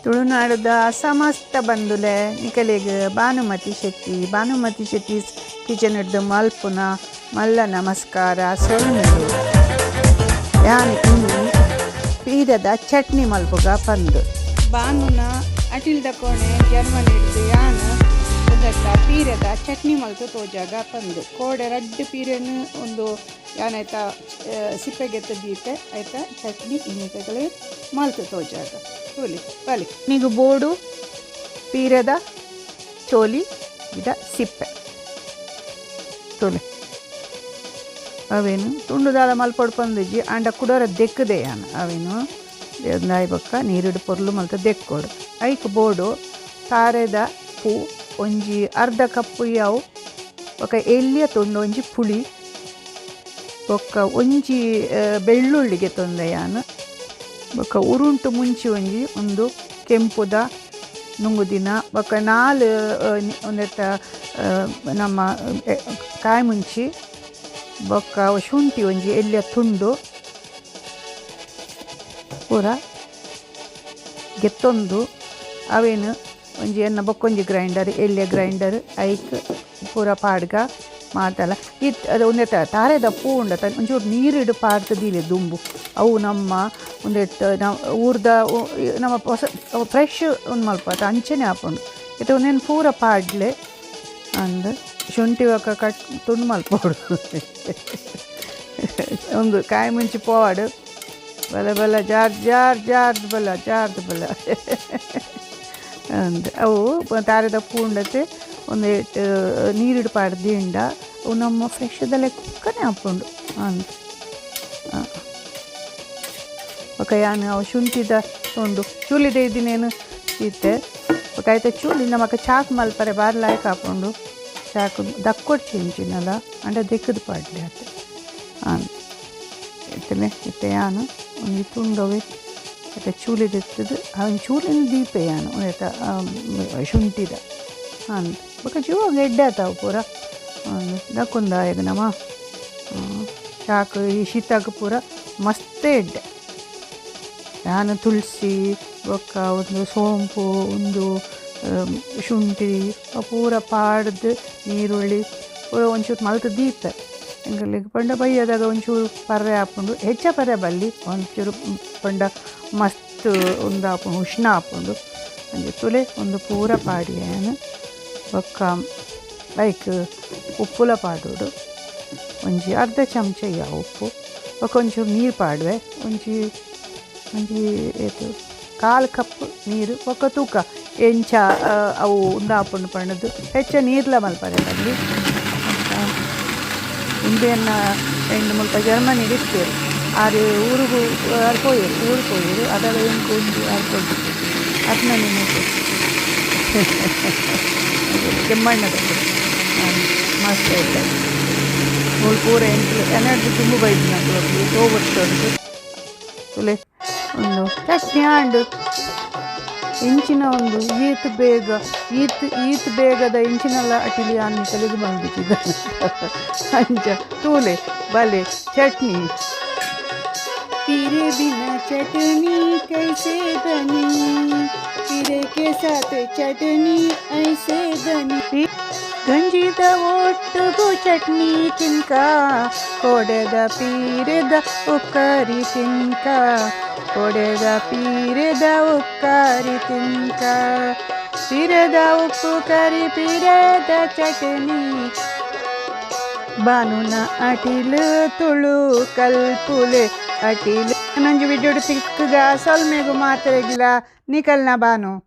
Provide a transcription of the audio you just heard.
ತುಳುನಾಡುದ ಸಮಸ್ತ ಬಂಧುಲೆ ನಿಕಲೆಗ್ ಭಾನುಮತಿ ಶೆಟ್ಟಿ, ಭಾನುಮತಿ ಶೆಟ್ಟಿ ಕಿಚನ್ ಡ್ದ್ ಮಲ್ಪುನ ಮಲ್ಲ ನಮಸ್ಕಾರ ಸೊಲ್ಮೆಲು. ಯಾನ್ ಇನಿ ಪೀರೆದ ಚಟ್ನಿ ಮಲ್ಪುಗ ಪಂದ್. ಬಾನುನ ಅಟಿಲ್ದ ಕೋಣೆ ಜರ್ಮನಿಡ್ದ್ ಯಾನ್ ಉಂದೆತ್ತ ಪೀರೆದ ಚಟ್ನಿ ಮಲ್ತ್ ತೋಜಾಗ ಪಂದ್. ಕೋಡೆ ರಡ್ಡ್ ಪೀರೆನ್ ಉಂದು ಯಾನ್ ಐತ ಸಿಪ್ಪೆಗೆತ್ತ್ ದೀತೆ ಐತ ಚಟ್ನಿ ಇನಿತಗಲೇ ಮಲ್ತ್ ತೋಜಾಗ. ತೂಲಿ ಬಲೆ ನಿಗು ಬೋಡು ಪೀರೆದ ಚೋಲಿ ಇದ ಸಿಪ್ಪೆ ತೂಲೆ ಅವೇನು ತುಂಡು ದಾಲ ಮಲ್ಪೊಡು ಪಂದಿಜ್ಜಿ ಆಂಡ ಕುಡೋರ ದೆಕ್ಕುದೆ ಯಾನ್ ಅವೇನು ದಾಯಿ ಬೊಕ್ಕ ನೀರುಡು ಪೊರ್ಲು ಮಲ್ತ್ ದೆಕ್ಕೊಡು. ಐಕ್ ಬೋಡು ತಾರೆದ ಪೂ ಒಂಜಿ ಅರ್ಧ ಕಪ್ಪು ಯಾವು ಬೊಕ್ಕ ಎಲ್ಯ ತುಂಡು ಒಂಜಿ ಪುಳಿ ಬೊಕ್ಕ ಒಂಜಿ ಬೆಳ್ಳುಳ್ಳಿಗೆ ತೊಂದೆ ಯಾನ್ ಬೊಕ್ಕ ಉರುಂಟು ಮುಂಚಿ ಒಂಜಿ ಉಂದು ಕೆಂಪುದ ನುಂಗುದಿನ ಬೊಕ್ಕ ನಾಲ್ ಉಂದೆತ್ತ ನಮ್ಮ ಕಾಯಿ ಮುಂಚಿ ಬೊಕ್ಕ ಶುಂಠಿ ಒಂಜಿ ಎಲ್ಯ ತುಂಡು ಪೂರ ಗೆತ್ತೊಂದು ಅವೇನು ಒಂಜಿ ಎನ್ನ ಬೊಕ್ಕೊಂಜಿ ಗ್ರೈಂಡರ್ ಎಲ್ಯ ಗ್ರೈಂಡರ್ ಐಕ್ ಪೂರ ಪಾಡ್ಗ ಮಾತಲ ಇತ್ ಅದು ಉಂದೆತ ತಾರೆದ ಪೂ ಉಂಡತ ಒಂಚೂರು ನೀರಿಡು ಪಾಡ್ದು ದೀಲೆ ದುಂಬು ಅವು ನಮ್ಮ ಉಂದೆಟ್ ಊರ್ದ ನಮ್ಮ ಹೊಸ ಫ್ರೆಶ್ ಉಂದು ಮಲ್ಪ ಅಂಚನೆ ಆಪುಂಡು. ಇತ್ತೆ ಉಂದೆನ್ ಪೂರ ಪಾಡ್ಲೆ ಅಂದ್ ಶುಂಠಿ ಬೊಕ್ಕ ಕಟ್ ತುಂಡು ಮಲ್ಪೊಡು ಉಂದು ಕಾಯಿ ಮುಂಚಿ ಪೋವಡ್ ಬಲ ಬಲ ಜಾರ್ ಜಾರ್ ಜಾರ್ದ್ ಬಲ ಜಾರ್ದ್ ಬಲ ಅಂದ್ ಅವು ತಾರೆದ ಪೂ ಉಂಡತೆ ಒಂದೆಟ್ ನೀರಿಡು ಪಾಡ್ದು ದೀಂಡ ಅವು ನಮ್ಮ ಫ್ರೆಶ್ದ ಲೆಕ್ಕನೆ ಆಪುಂಡು ಅಂದ್. ಬೊಕ್ಕ ಯಾನ್ ಅವು ಶುಂಠಿದ ತುಂಡು ಚೂಲಿದ ಇದ್ದಿನೇನು ಇತ್ತೆ ಬೊಕ್ಕ ಐತ ಚೂಲಿ ನಮಕ್ ಚಾಕ್ ಮಲ್ಪರೆ ಬಾರಿ ಲಾಯ್ಕ್ ಆಪುಂಡು. ಚಾಕು ದಕ್ಕೊಡ್ಚಿ ಇಂಚಿನಲ ಆಂಡ ದೆಕ್ಕುದು ಪಾಡ್ಲೆ ಆತೆ ಅಂದ್. ಇತ್ತನೆ ಇತ್ತೆ ಯಾನ್ ಒಂಜಿ ತುಂಡವೆ ಇತ್ತೆ ಚೂಲಿ ದೆತ್ತುದು ಅವೆನ್ ಚೂಲಿನ ದೀಪೆ ಯಾನ್ ಉಂದೆತ ಶುಂಠಿದ ಅಂದ್. ಬೊಕ್ಕ ಜೀವಗ್ ಎಡ್ಡೆ ಆತಾವು ಪೂರ ಅಂದ್ ದಕ್ಕೊಂದಾಯಗ್ ನಮ ಚಾಕು ಈ ಶೀತಗ್ ಪೂರ ಮಸ್ತ್ ಎಡ್ಡೆ. ಯಾನ್ ತುಳಸಿ ಬೊಕ್ಕ ಒಂದು ಸೋಂಪು ಉಂದು ಶುಂಠಿ ಪೂರ ಪಾಡ್ದು ನೀರುಳ್ಳಿ ಪೂರ ಒಂಚೂರು ಮಲ್ತ್ ದೀಪೆ ಎಂಕಲೆಗ್ ಪಂಡ ಬಯ್ಯದಾಗ ಒಂಚೂರು ಪರ್ರೆ ಆಪುಂಡು ಹೆಚ್ಚ ಪರ್ರೆ ಬಲ್ಲಿ ಒಂಚೂರು ಪಂಡ ಮಸ್ತ್ ಉಂದು ಆಪುಂಡು ಉಷ್ಣ ಆಪುಂಡು ಅಂಚ ತುಲೆ ಉಂದು ಪೂರ ಪಾಡಿಯೆ ಯಾನ್. ಬೊಕ್ಕ ಐಕ್ ಉಪ್ಪುಲ ಪಾಡೊಡು ಒಂಜಿ ಅರ್ಧ ಚಮಚ ಯಾವ ಉಪ್ಪು ಬೊಕ್ಕ ಒಂಚೂರು ನೀರು ಪಾಡುವೆ ಒಂಜಿ ಒಂಜಿ ಏತು ಕಾಲು ಕಪ್ ನೀರು ಬೊಕ್ಕ ತೂಕ ಎಂಚ ಅವು ಉಂದಾಪುಂಡು ಪಂಡುದು ಹೆಚ್ಚ ನೀರ್ಲ ಮಲ್ಪರೆ ಬಲ್ಲಿ. ಇಂದೆನ್ನ ಎಂಡ್ ಮುಲ್ಪ ಜರ್ಮನಿಡ್ ಇತ್ತೆರ್ ಆರ್ ಊರುಗು ಆರ್ ಪೋಯೆರ್ ಊರು ಪೋಯೆರ್ ಅದಗ ಎಂಕ್ ಒಂಜಿ ಆರ್ ಕೊರ್ದಿತ್ತೆರ್ ಅತ್ನ ನಿನಕ್ ಕೆಮ್ಮಣ್ಣದಕುಲು ಮಸ್ತ್ ಎಡ್ಡೆ ಮೂಲು ಪೂರ ಎಂಕ್ಲು ಎನಡ್ದ್ ದುಂಬು ಬೈದಿನಕುಲು ಏತೋ ವರ್ಷೊಡ್ದು ತೂಲೆ ಉಂದು ಚಟ್ನಿ ಆಂಡ್ ಇಂಚಿನ ಉಂದು ಈತ್ ಬೇಗ ಈತ್ ಈತ್ ಬೇಗದ ಇಂಚಿನಲ ಅಟಿಲಿ ಯಾನ್ ನಿಕಲೆಗ್ ಮಲ್ದಿಜ್ಜಿ ಅಂಚ ತೂಲೆ ಬಲೆ ಚಟ್ನಿ. पीरे बिना चटनी कैसे बनी, पीरे के साथ चटनी ऐसे बनी. ಗಂಜಿದ ಒಟ್ಟುಗು ಚಟ್ನಿ ತಿನ್ಕ, ಕೊಡೆದ ಪೀರೆದ ಉಕ್ಕರಿ ತಿನ್ಕ, ಕೊಡೆದ ಪೀರೆದ ಉಕ್ಕರಿ ತಿನ್ಕ, ಪೀರೆದ ಉಪ್ಪು ಕರಿ ಪೀರೆದ ಚಟ್ನಿ. ಬಾನುನ ಅಟಿಲು ತುಳು ಕಲ್ಪುಲೆ ಅಟಿಲು. ನಂಜು ವಿಡಿಯೋಡು ತಿಕ್ಕುಗ ಸೊಲ್ಮೆಗು ಮಾತ್ರೆಗಿಲ ನಿಕಲ್ನ ಬಾನು.